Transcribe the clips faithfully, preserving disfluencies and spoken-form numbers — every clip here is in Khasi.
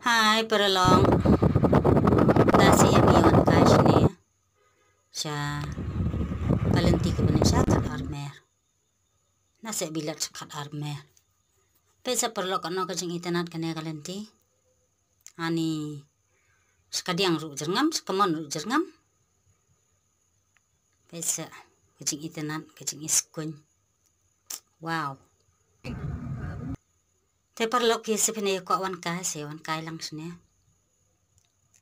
Hai paralok. Da shisha ngi wan kai shane sha ka lynti kaba nyngkong sha Khatarmer. Na shisha bilat sha Khatarmer. Peit sa paralok, kano ka jingitynnad kane ka lynti. Ani, sa kadiang ruh jyrngam, sa kamon ruh jyrngam. Peit sa ka jingitynnad, ka jingiskuin. Wow. Te paralok, phi sa phin ïa kwah wan kai, sa wan kai lang shane.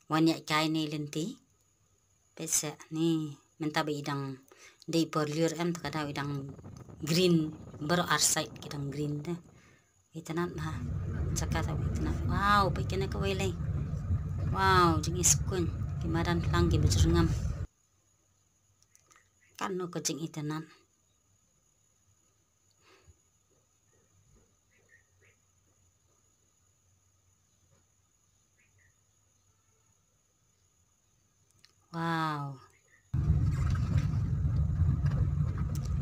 Wan ïaid kai ne lynti. Peit sa ne, mynta ba i dang dei por lyiur em, te ka daw i dang green, baroh ar side ki dang green te. Itynnad bha. Jaka te itynnad. Wow, peit kane kawei lei. Wow, jingiskuin. Ki madan phlang kiba jyrngam. Kano ka jingitynnad. Wow.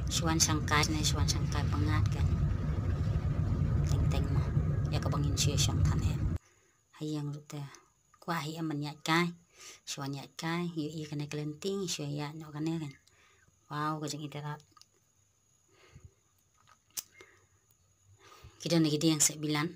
Shu wan shangkai ne, shu wan shangkai pyngngad kan. Teng teng mo. Ïa kaba ngin shu shong than em. Ha ïing ruh te. Kwah hi em ban ïaid kai. Shu wan ïaid kai. Ïohi kane ka lynti, shu ïaid noh kane kan. Wow, ka jingitynnad. Ki don ki dieng seh bilan.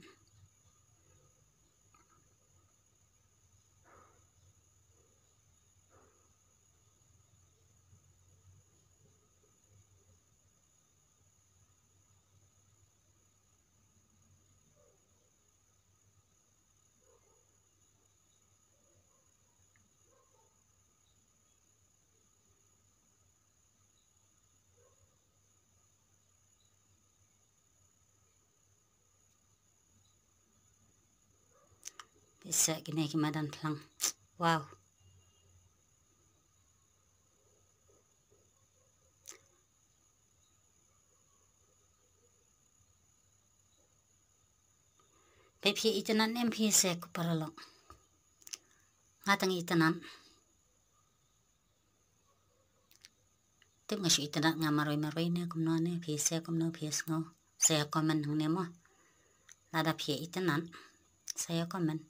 Peit sa kine ki madan phlang. Wow. Peit phi itynnad ne em phi se ko paralok. Nga tang itynnad. Tip nga shu itynnad nga marwei marwei ne kumno ne, phi se kumno phi sngew. Sa ïa comment hangne mo. Lada phi itynnad, sa ïa comment.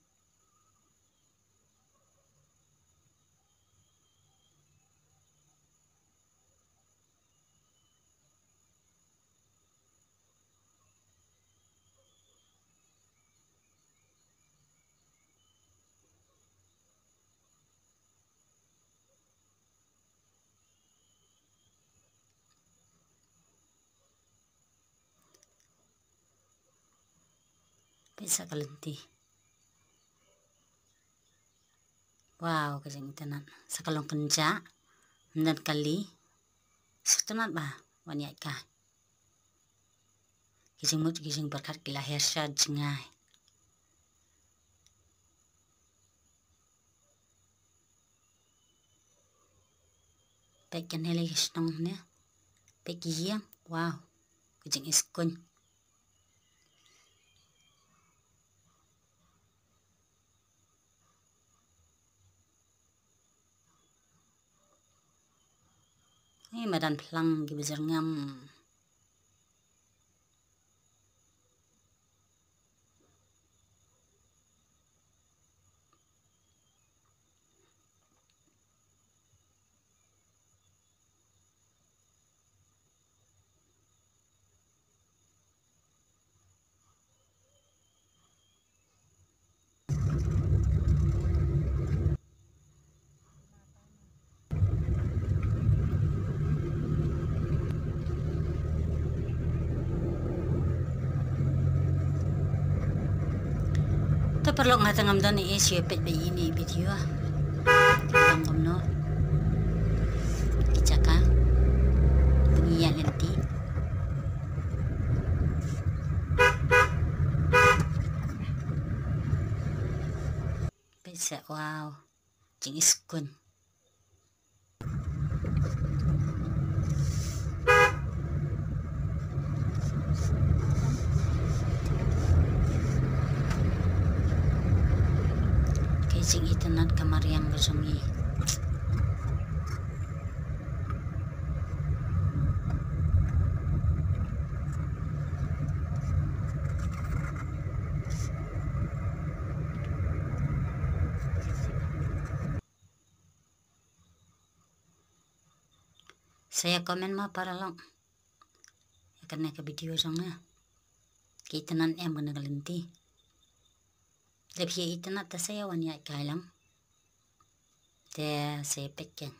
Peit sa ka lynti. Wow, ka jingitynnad. Sa ka long kynjah. Mynta kali. Sa itynnad bha. Wan ïaid kai. Ki jingmut ki jingpyrkhat ki la her sha jngai. Peit kane lei ki shnong ne. Peit ki ïing. Wow. Ki jingiskuin. Ei, madan phlang kiba jyrngam. Te paralok, nga te ngam don ei shuh peit ba ine i video. Tang kumno ki jaka ba ngi ïaid lynti. Peit sa, wow. Jingiskuin. Ka jingitynnad ka mariang ka jong ngi. Sa ïa comment ma paralok ïa kane ka video jong nga. Ki itynnad em kane ka lynti. Lada phi itynnad te sa ïa wan ïaid kai lang. Te sa ïa peit kein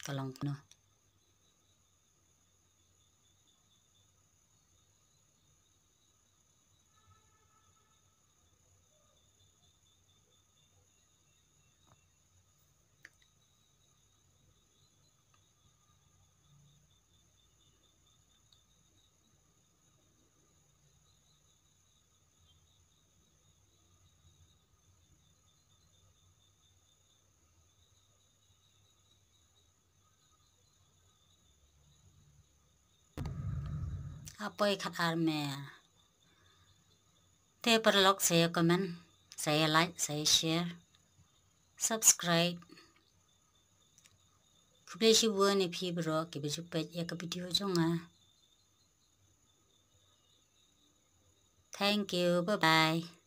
ka long kumno. Hapoi khat ar mer. Te paralok sa ïa comment, sa ïa like, sa ïa share, subscribe. Khublei shibun ïa phi baroh kiba ju peit ïa ka video jong nga. Thank you. Bye bye.